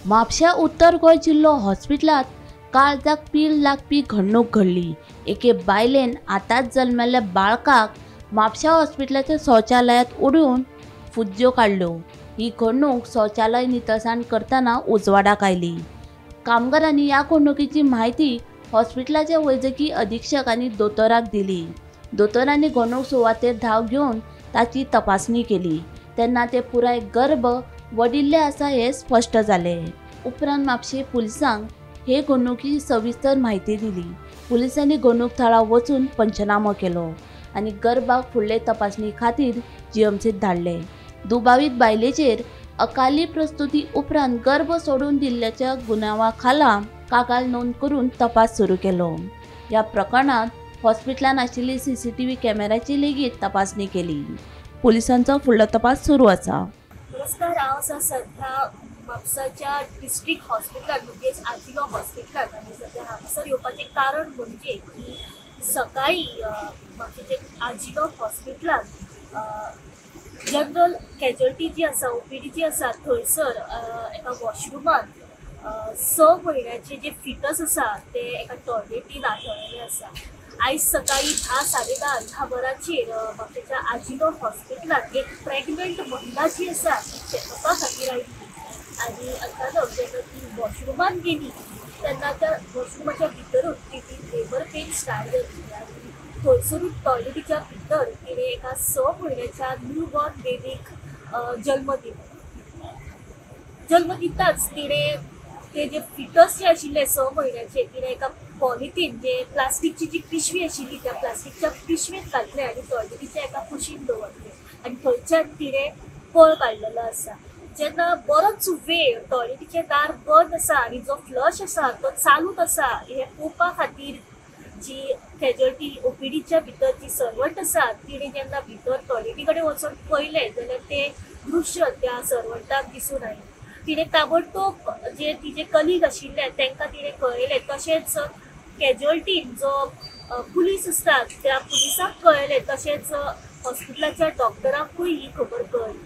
म्हापशा उत्तर गोंय जिल्लो हॉस्पिटलांत काळजाक पीळ लागपी घडणूक घडली. एके बायलेन आतांच जल्मेल्ल्या बाळकाक म्हापशा हॉस्पिटलाच्या शौचालयांत उडोवन फुज्ज्यो काडल्यो. ही घडणूक शौचालय नितळसाण करतना उजवाडाक आयली. कामगारांनी ह्या घडणुकीची म्हायती हॉस्पिटलाचे वैजकी अधीक्षक आनी दोतोराक दिली. दोतोरांनी घडणूक सुवातेर धांव घेवन ताची तपासणी केली तेन्ना ते पुराय गर्भ वडिल्ले आसा हें स्पश्ट जालें. उपरांत म्हापशें पुलिसांक हे घडणुकी सविस्तर म्हायती दिली. पुलिसांनी घडणूक थळार वचून पंचनामो केलो आनी गर्भाक फुडले तपासणी खातीर जीएमसीत धाडले. दुबावीत बायलेचेर अकाली प्रस्तुती उपरांत गर्भ सोडून दिल्ल्याच्या गुन्यांवा खाला कागाळ नोंद करून तपास सुरू केलो. ह्या प्रकरणांत हॉस्पिटलांत आशिल्ली सीसीटीव्ही कॅमेराची लेगीत तपासणी केली. पुलिसांचो फुडलो तपास सुरू आसा. नमस्कार, हांव आसा सध्या म्हापसाच्या डिस्ट्रिक्ट हॉस्पिटलांत, म्हणजेच आजिलो हॉस्पिटलांत. आनी सध्या हांगासर येवपाचें कारण म्हणजे की सकाळी म्हापशेच्या आजिलो हॉस्पिटलांत जनरल कॅज्युअल्टी जी आसा, ओपीडी जी आसा, थंयसर एका वॉशरुमांत 6 म्हयन्याचे जे फिटस आसा ते एका टॉयलेटीन आढळलेले आसा. आयज सकाळी 10, 10:30 वरांचेर म्हापशेच्या आजिलो हॉस्पिटलांत एक प्रेग्नंट महिला जी आसा ती चॅकअपा खातीर आयली आनी अचानक जेन्ना ती वॉशरुमांत गेली तेन्ना त्या वॉशरुमाच्या भितरूच तिची लेबर पेन स्टार्ट जाली आनी थंयसरूच टॉयलेटीच्या भितर तिणें एका 6 म्हयन्याच्या न्यू बॉर्न बेबीक जल्म दिलो. जल्म दिताच तिणें ते जे फिटस जे आशिल्ले 6 म्हयन्याचे तिणें एका पॉलिथीन, जे प्लास्टिकची जी पिशवी आशिल्ली त्या प्लास्टिकच्या पिशवेंत घातले आनी टॉयलेटीच्या एका कुशीन दवरले आनी थंयच्यान तिणें पळ काडलेलो आसा. जेन्ना बरोच वेळ टॉयलेटीचें दार बंद आसा आनी जो फ्लश आसा तो चालूच आसा हें पळोवपा खातीर जी कॅज्युअल्टी ओपीडीच्या भितर जी सर्वंट आसा तिणें जेन्ना भितर टॉयलेटी कडेन वचून पळयलें जाल्यार तें दृश्य त्या सर्वंटाक दिसून आयलें. तिणें ताबडतोब जे तिजे कलीग आशिल्ले तांकां तिणें कळयलें. तशेंच कॅज्युअल्टीन जो पुलीस आसतात त्या पुलिसाक कळयलें. तशेंच हॉस्पिटलाच्या डॉक्टरांकूय ही खबर कळ्ळी.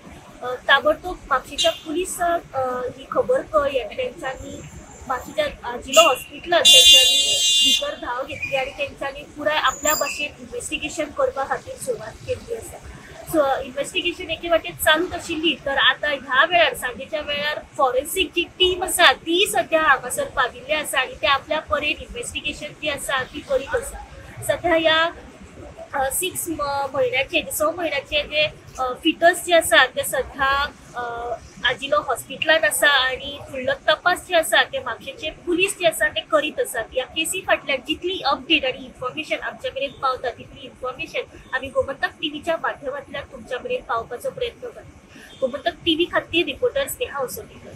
ताबडतोब म्हापशेच्या पुलिसाक ही खबर कळ्ळी आनी तेंच्यांनी म्हापशेच्या जिल्लो हॉस्पिटलांत तेंच्यांनी भितर धांव घेतली आनी तेंच्यांनी पुराय आपल्या भाशेन इन्वेस्टिगेशन करपा खातीर सुरवात केल्ली आसा. सो इन्वेस्टिगेशन एके वाटेन चालूच आशिल्ली, तर आतां ह्या वेळार सांजेच्या वेळार फॉरेन्सीक जी टीम आसा ती सध्या हांगासर पाविल्ली आसा आनी ते आपल्या परेन इन्वेस्टिगेशन जी आसा ती करीत आसा. सध्या ह्या 6 म्हयन्याचे, 6 म्हयन्याचे जे फिटस जे आसा ते सध्या आजिलो हॉस्पिटलांत आसा आनी फुडलो तपास जे आसा ते म्हापशेचे पुलीस जे आसा ते करीत आसात. ह्या केसी फाटल्यान जितली अपडेट आनी इन्फॉर्मेशन आमच्या मेरेन पावता तितली इन्फॉर्मेशन आमी गोमंतक टीव्हीच्या माध्यमांतल्यान तुमच्या मेरेन पावपाचो प्रयत्न करता. गोमंतक टीव्ही खातीर रिपोर्टर स्नेहा असोलीकर.